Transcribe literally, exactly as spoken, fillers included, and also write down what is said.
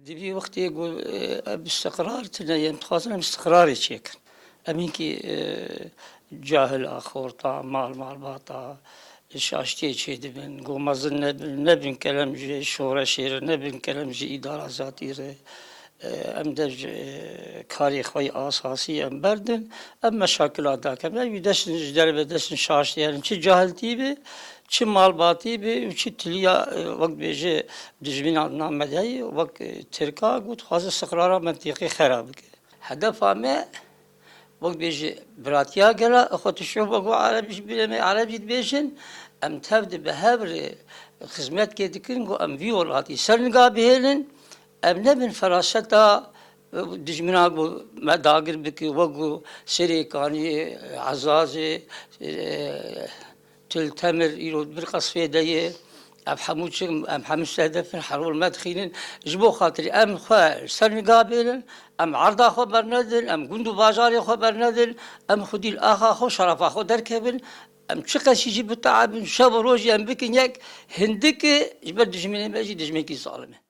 Di vî wextê ku, e, ev istiqrar tune ye, em dixwazin em istiqrarê çêkin. Em hinkî, e, cahil a xorta, mal malbata, şaştiyê çêdibin, ku mezin nebin, nebin kelem ji şoreşê re, nebin kelem ji îdara zatî re. E, em dev ji, e, karê xwe yê asasî em berdin, em meşakila dakin. Ev deşin ji derve deşin şaştî herin. Çi cahiltî be, çi malbatî be û çi tiliya, e, wek bêje dijmîna namedeyî, wek, e, Tirka ku dixwaze istiqrara mentîqê xera bike. Hedefa me, wek bêje, biratiya gela, xwe tu şûh bego Ereb jî bîle me, Ereb jî dibêjin, em tev de bi hev re xizmetkê dikin ku em vî welatî ser niga bihêlin, em nebin feraseta, e, dijmina ku me dagir bike, wek ku Serê Kaniyê, Ezazê, e, Til Temir îro bir qesfê de ye. Ev hemû çi, em hemû stehdef in, herol me dixînin. Ji bo xatirî em xwe ser niga bêlin, em erda xwe bernedin, em gund û bajarê xwe bernedin, em xwedî li axa xwe, şerefa xwe derkevin. Em çi qesî jî biteebin, şev û rojî em bikin yek, hindikê ji ber dijminê me jî dijmekî zalim e.